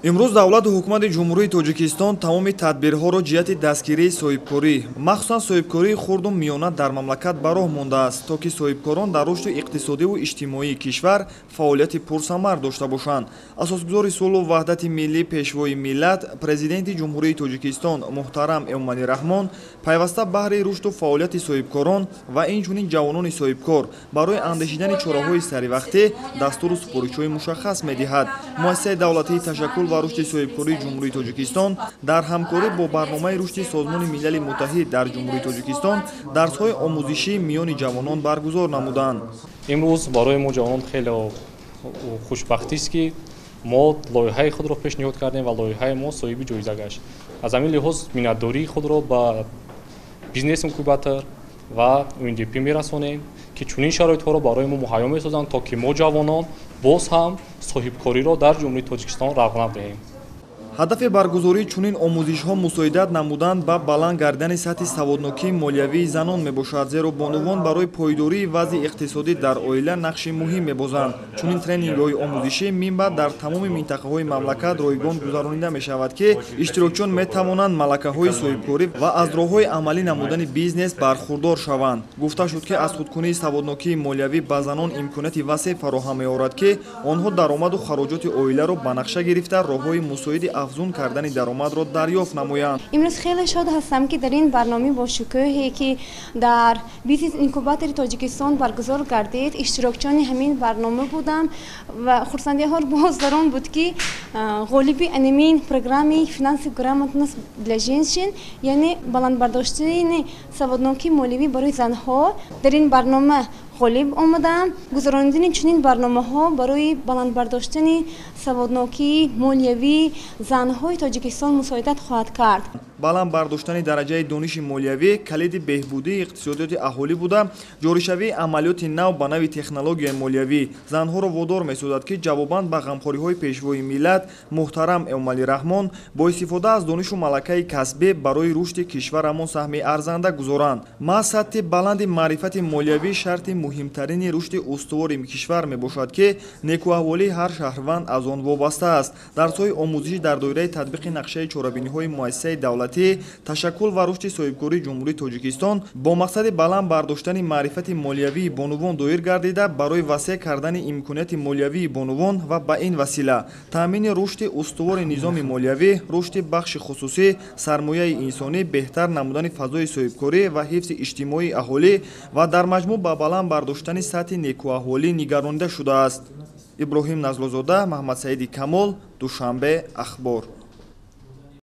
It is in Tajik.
Имрӯз давлату ҳукумати Ҷумҳурии Тоҷикистон тамоми тадбирҳоро ҷиҳати дастгирии соҳибкорӣ, махсусан соҳибкории хурду миёна дар мамлакат ба роҳ мондааст, то ки соҳибкорон дар рушди иқтисодиву иҷтимоии кишвар фаъолияти пурсамар дошта бошанд. Асосгузори сулҳу ваҳдати миллӣ, Пешвои миллат, Президенти Ҷумҳурии Тоҷикистон муҳтарам Эмомалӣ Раҳмон пайваста баҳри рушду фаъолияти соҳибкорон ва инчунин ҷавонони соҳибкор барои андешидани чораҳои саривақтӣ дастуру супоришҳои мушаххас медиҳад. Муассисаи давлатии ташаккул ва рушди соҳибкории Ҷумҳурии Тоҷикистон дар ҳамкорӣ бо барномаи рушди Созмони Милали Муттаҳид дар Ҷумҳурии Тоҷикистон дарсҳои омӯзишӣ миёни ҷавонон баргузор намуданд. Имрӯз барои мо ҷавонон хеле хушбахтист, ки мо лоиҳаи худро пешниҳод кардем ва лоиҳаи мо соҳиби ҷоиза гашт. Аз ҳамин лиҳоз миннатдории худро ба бизнес инкубатор ва УНДП мерасонем, ки чунин шароитҳоро барои мо муҳайё месозанд, то ки мо ҷавонон боз ҳам соҳибкориро дар Ҷумҳурии Тоҷикистон равнақ диҳем. Ҳадафи баргузории чунин омӯзишҳо мусоидат намудан ба баланд гардидани сатҳи саводнокии молиявии занон мебошад, зеро бонувон барои пойдории вазъи иқтисодӣ дар оила нақши муҳим мебозанд. Чунин тренингҳои омӯзишӣ минбаъд дар тамоми минтақаҳои мамлакат ройгон гузаронида мешавад, ки иштирокчиён метавонанд малакаҳои соҳибкорӣ ва аз роҳҳои амалӣ намудани бизнес бархурдор шаванд. Гуфта шуд, ки аз худкунии саводнокии молиявӣ ба занон имконияти васеъ фароҳам меорад, ки онҳо даромаду хароҷоти оиларо ба нақша гирифта, роҳҳои мусоиди афзун кардани даромадро дарёфт намоянд. Имрӯз хеле шод ҳастам, ки дар ин барномаи бошукӯҳе, ки дар бизнес инкубатори Тоҷикистон баргузор гардид, иштирокчиёни ҳамин барнома будам ва хурсандиҳо боз дар он буд, ки ғолиби анамин программаи финансовая грамотность для женщин, яъне баландбардоштани саводнокии молиявӣ барои занҳо, дар ин барнома ғолиб омадам. Гузаронидани чунин барномаҳо барои баландбардоштани саводнокии молиявии занҳои Тоҷикистон мусоидат хоҳад кард. Баланд бардоштани дараҷаи дониши молиявӣ калиди беҳбудии иқтисодиёти аҳолӣ буда, ҷоришавии амалиёти нав ба нави технологияи молиявӣ занҳоро водор месозад, ки ҷавобан ба ғамхориҳои Пешвои миллат муҳтарам Эмомалӣ Раҳмон бо истифода аз донишу малакаи касбӣ барои рушди кишварамон саҳми арзанда гузоранд. Маҳз сатҳи баланди маърифати молиявӣ шарти муҳимтарини рушди устувори кишвар мебошад, ки некӯаҳволии ҳар шаҳрванд аз он вобаста аст. Дарсҳои омӯзишӣ дар доираи татбиқи нақшаи чорабиниҳои муассисаи давлатӣ ташаккул ва рушди соҳибкории Ҷумҳурии Тоҷикистон бо мақсади баланд бардоштани маърифати молиявии бонувон доир гардида, барои васеъ кардани имконияти молиявии бонувон ва ба ин васила таъмини рушди устувори низоми молиявӣ, рушди бахши хусусӣ, сармояи инсонӣ, беҳтар намудани фазои соҳибкорӣ ва ҳифзи иҷтимоии аҳолӣ ва дар маҷмӯъ ба баланд бардоштани сатҳи некӯаҳолӣ нигаронида шудааст. Иброҳим Назлозода, Маҳмадсаиди Камол, Душанбе, Ахбор.